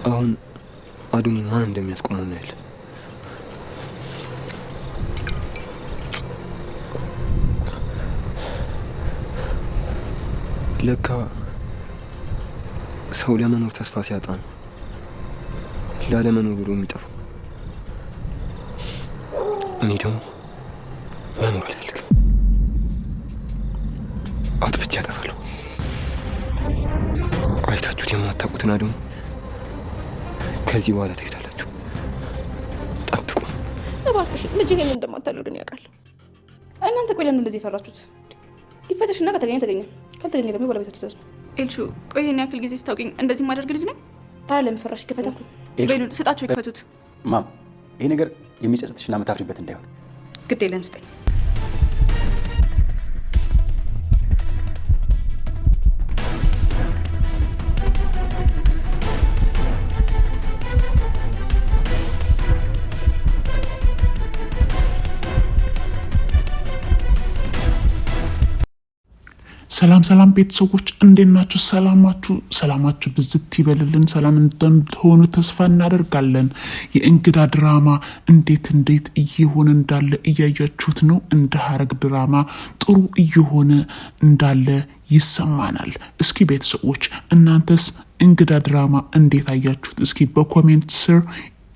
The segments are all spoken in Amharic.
አሁን አዶኒ ማን እንደሚያስቆመው እናያለን። ለካ ሰው ለመኖር ተስፋ ሲያጣ ነው ላለመኖር ብሎ የሚጠፋው። እኔ ደግሞ መኖር አልፈልግም። አጥፍቼ አጠፋለሁ። አይታችሁት የማታውቁትን አዶኒ ከዚህ በኋላ ታዩታላችሁ። ጠብቁ። እባክሽ ልጅ ይሄን እንደማታደርግ ነው ያውቃል። እናንተ ቆይ ለምን እንደዚህ የፈራችሁት? ይፈተሽና ከተገኘ ተገኘ፣ ካልተገኘ ደግሞ ባለቤታችሁ ትእዛዝ ነው። ኤልሹ ቆይ ይሄን ያክል ጊዜ ስታውቂኝ እንደዚህ ማደርግ ልጅ ነኝ? ታዲያ ለምን ፈራሽ? ይከፈታ። ቤሉል ስጣቸው፣ ይክፈቱት። Mom፣ ይሄ ነገር የሚጸጽትሽና የምታፍሪበት እንዳይሆን። ግድ የለም ስጠኝ። ሰላም ሰላም ቤተሰቦች እንዴት ናችሁ? ሰላማችሁ ሰላማችሁ ብዝት ይበልልን። ሰላም እንደምትሆኑ ተስፋ እናደርጋለን። የእንግዳ ድራማ እንዴት እንዴት እየሆነ እንዳለ እያያችሁት ነው። እንደ ሀረግ ድራማ ጥሩ እየሆነ እንዳለ ይሰማናል። እስኪ ቤተሰቦች እናንተስ እንግዳ ድራማ እንዴት አያችሁት? እስኪ በ comment ስር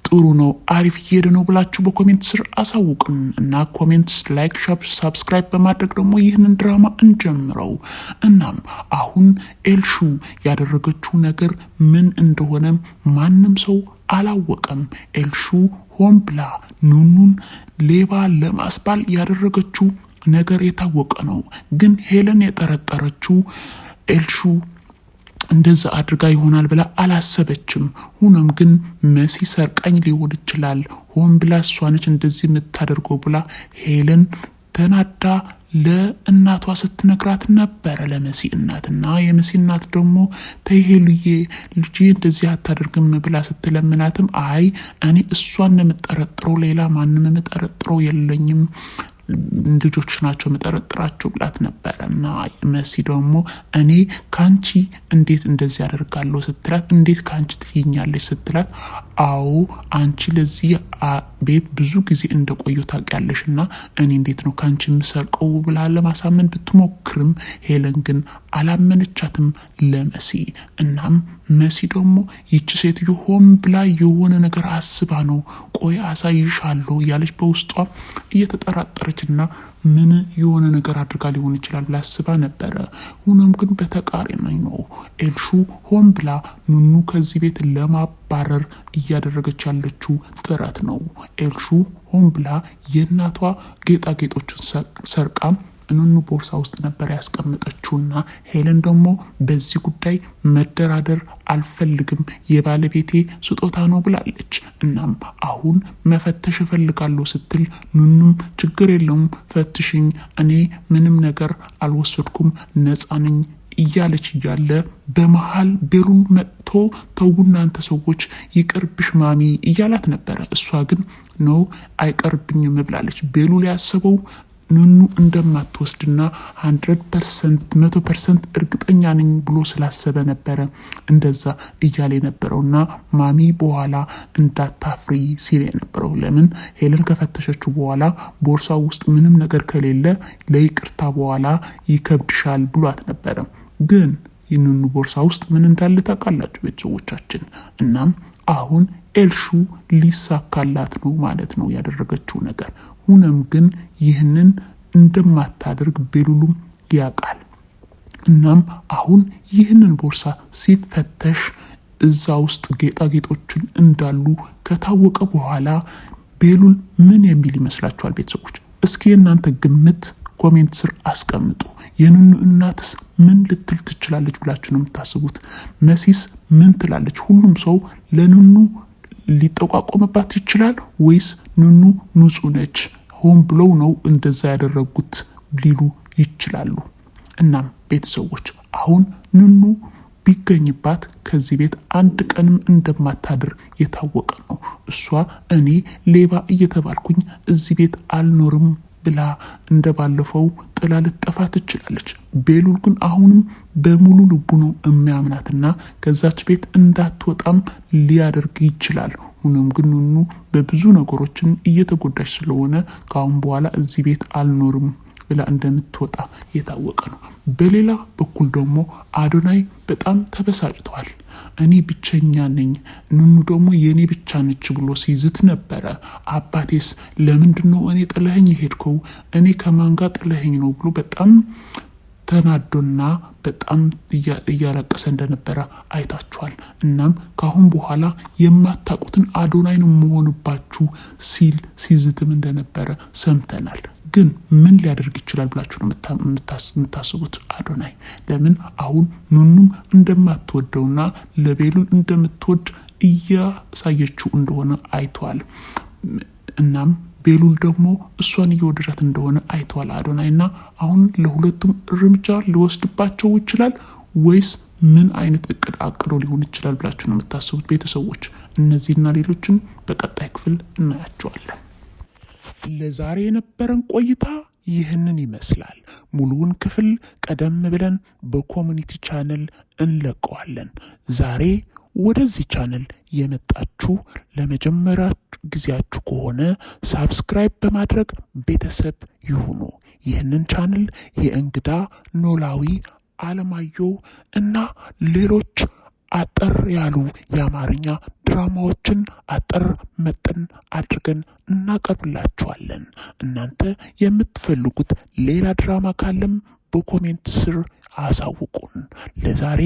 ጥሩ ነው፣ አሪፍ እየሄደ ነው ብላችሁ በ comment ስር አሳውቁን እና comment፣ like፣ subscribe በማድረግ ደግሞ ይህንን ድራማ እንጀምረው። እናም አሁን ኤልሹ ያደረገችው ነገር ምን እንደሆነ ማንም ሰው አላወቀም። ኤልሹ ሆን ብላ ኑኑን ሌባ ለማስባል ያደረገችው ነገር የታወቀ ነው። ግን ሄለን የጠረጠረችው ኤልሹ እንደዛ አድርጋ ይሆናል ብላ አላሰበችም። ሆኖም ግን መሲ ሰርቃኝ ሊሆን ይችላል፣ ሆን ብላ እሷ ነች እንደዚህ የምታደርገው ብላ ሄለን ተናዳ ለእናቷ ስትነግራት ነበረ፣ ለመሲ እናት። እና የመሲ እናት ደግሞ ተይ ሄሉዬ ልጄ እንደዚህ አታደርግም ብላ ስትለምናትም አይ እኔ እሷን ነው የምጠረጥረው፣ ሌላ ማንም የምጠረጥረው የለኝም፣ ልጆች ናቸው የምጠረጥራቸው ብላት ነበረ። እና መሲ ደግሞ እኔ ከአንቺ እንዴት እንደዚህ አደርጋለሁ ስትላት፣ እንዴት ከአንቺ ትይኛለች ስትላት፣ አዎ አንቺ ለዚህ ቤት ብዙ ጊዜ እንደቆየሁ ታውቂያለሽ እና እኔ እንዴት ነው ከአንቺ የምሰርቀው ብላ ለማሳመን ብትሞክርም ሄለን ግን አላመነቻትም ለመሲ። እናም መሲ ደግሞ ይቺ ሴትዮ ሆን ብላ የሆነ ነገር አስባ ነው፣ ቆይ አሳይሻለሁ እያለች በውስጧ እየተጠራጠረች እና ምን የሆነ ነገር አድርጋ ሊሆን ይችላል ብላ አስባ ነበረ። ሆኖም ግን በተቃራኒ ነው። ኤልሹ ሆን ብላ ኑኑ ከዚህ ቤት ለማባረር እያደረገች ያለችው ጥረት ነው። ኤልሹ ሆን ብላ የእናቷ ጌጣጌጦችን ሰርቃ ኑኑ ቦርሳ ውስጥ ነበር ያስቀመጠችውና ሄለን ደግሞ በዚህ ጉዳይ መደራደር አልፈልግም፣ የባለቤቴ ስጦታ ነው ብላለች። እናም አሁን መፈተሽ እፈልጋለሁ ስትል ኑኑም ችግር የለውም ፈትሽኝ፣ እኔ ምንም ነገር አልወሰድኩም፣ ነፃ ነኝ እያለች እያለ በመሀል ቤሉል መጥቶ ተው እናንተ ሰዎች ይቅርብሽ ማሚ እያላት ነበረ። እሷ ግን ነው አይቀርብኝም ብላለች። ቤሉል ያሰበው ኑኑ እንደማትወስድና 100% 100% እርግጠኛ ነኝ ብሎ ስላሰበ ነበረ እንደዛ እያለ የነበረው እና ማሚ በኋላ እንዳታፍሪ ሲል የነበረው። ለምን ሄለን ከፈተሸችው በኋላ ቦርሳው ውስጥ ምንም ነገር ከሌለ ለይቅርታ በኋላ ይከብድሻል ብሏት ነበረ። ግን የኑኑ ቦርሳ ውስጥ ምን እንዳለ ታውቃላችሁ ቤተሰቦቻችን። እናም አሁን ኤልሹ ሊሳካላት ነው ማለት ነው ያደረገችው ነገር። ሆኖም ግን ይህንን እንደማታደርግ ቤሉሉም ያውቃል። እናም አሁን ይህንን ቦርሳ ሲፈተሽ እዛ ውስጥ ጌጣጌጦችን እንዳሉ ከታወቀ በኋላ ቤሉል ምን የሚል ይመስላችኋል ቤተሰቦች? እስኪ የእናንተ ግምት comment ስር አስቀምጡ። የኑኑ እናትስ ምን ልትል ትችላለች ብላችሁ ነው የምታስቡት? መሲስ ምን ትላለች? ሁሉም ሰው ለኑኑ ሊጠቋቆምባት ይችላል ወይስ ኑኑ ንጹህ ነች፣ ሆን ብለው ነው እንደዛ ያደረጉት ሊሉ ይችላሉ? እናም ቤተሰቦች አሁን ኑኑ ቢገኝባት ከዚህ ቤት አንድ ቀንም እንደማታድር የታወቀ ነው። እሷ እኔ ሌባ እየተባልኩኝ እዚህ ቤት አልኖርም ብላ እንደባለፈው ጥላ ልትጠፋ ትችላለች። ቤሉል ግን አሁንም በሙሉ ልቡ ነው የሚያምናትና ከዛች ቤት እንዳትወጣም ሊያደርግ ይችላል። ሆኖም ግን ኑኑ በብዙ ነገሮችን እየተጎዳች ስለሆነ ከአሁን በኋላ እዚህ ቤት አልኖርም ብላ እንደምትወጣ የታወቀ ነው። በሌላ በኩል ደግሞ አዶናይ በጣም ተበሳጭተዋል። እኔ ብቸኛ ነኝ፣ ኑኑ ደግሞ የእኔ ብቻ ነች ብሎ ሲዝት ነበረ። አባቴስ ለምንድን ነው እኔ ጥለኸኝ የሄድከው? እኔ ከማን ጋር ጥለኸኝ ነው ብሎ በጣም ተናዶና በጣም እያለቀሰ እንደነበረ አይታችኋል። እናም ከአሁን በኋላ የማታውቁትን አዶናይን መሆንባችሁ ሲል ሲዝትም እንደነበረ ሰምተናል። ግን ምን ሊያደርግ ይችላል ብላችሁ ነው የምታስቡት? አዶናይ ለምን አሁን ኑኑም እንደማትወደውና ለቤሉል እንደምትወድ እያሳየችው እንደሆነ አይተዋል። እናም ቤሉል ደግሞ እሷን እየወደዳት እንደሆነ አይተዋል አዶናይ እና አሁን ለሁለቱም እርምጃ ሊወስድባቸው ይችላል ወይስ ምን አይነት እቅድ አቅዶ ሊሆን ይችላል ብላችሁ ነው የምታስቡት ቤተሰቦች? እነዚህና ሌሎችን በቀጣይ ክፍል እናያቸዋለን። ለዛሬ የነበረን ቆይታ ይህንን ይመስላል። ሙሉውን ክፍል ቀደም ብለን በ community channel እንለቀዋለን። ዛሬ ወደዚህ ቻነል የመጣችሁ ለመጀመሪያ ጊዜያችሁ ከሆነ subscribe በማድረግ ቤተሰብ ይሁኑ። ይህንን ቻነል የእንግዳ ኖላዊ አለማየሁ እና ሌሎች አጠር ያሉ የአማርኛ ድራማዎችን አጠር መጠን አድርገን እናቀርብላችኋለን። እናንተ የምትፈልጉት ሌላ ድራማ ካለም በ comment ስር አሳውቁን። ለዛሬ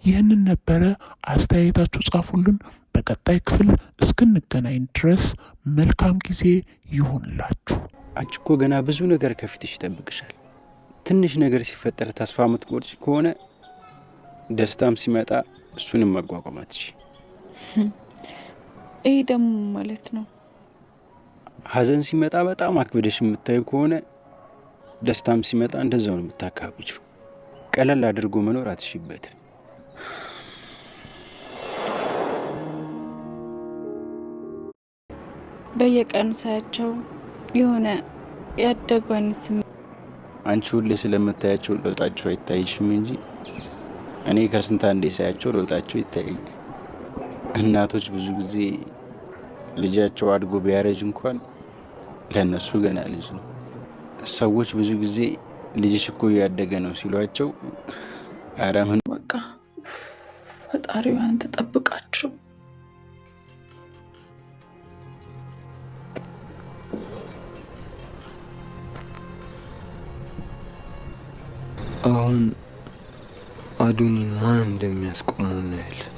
ይህንን ነበረ። አስተያየታችሁ ጻፉልን። በቀጣይ ክፍል እስክንገናኝ ድረስ መልካም ጊዜ ይሁንላችሁ። አንቺ እኮ ገና ብዙ ነገር ከፊትሽ ይጠብቅሻል። ትንሽ ነገር ሲፈጠር ተስፋ የምትቆርጪ ከሆነ ደስታም ሲመጣ እሱንም መቋቋም አትችይም። ይህ ደግሞ ማለት ነው ሐዘን ሲመጣ በጣም አክብደሽ የምታዩ ከሆነ ደስታም ሲመጣ እንደዛው ነው የምታካብጂው። ቀለል አድርጎ መኖር አትችይበትም። በየቀኑ ሳያቸው የሆነ ያደጉ አይነት ስሜት። አንቺ ሁሌ ስለምታያቸው ለውጣቸው አይታይሽም እንጂ እኔ ከስንት አንዴ ሳያቸው ለውጣቸው ይታየኛል። እናቶች ብዙ ጊዜ ልጃቸው አድጎ ቢያረጅ እንኳን ለእነሱ ገና ልጅ ነው። ሰዎች ብዙ ጊዜ ልጅሽ እኮ እያደገ ነው ሲሏቸው ኧረ ምን በቃ ፈጣሪዋን ተጠብቃቸው። አሁን አዶኒ ማን እንደሚያስቆመው እናያለን።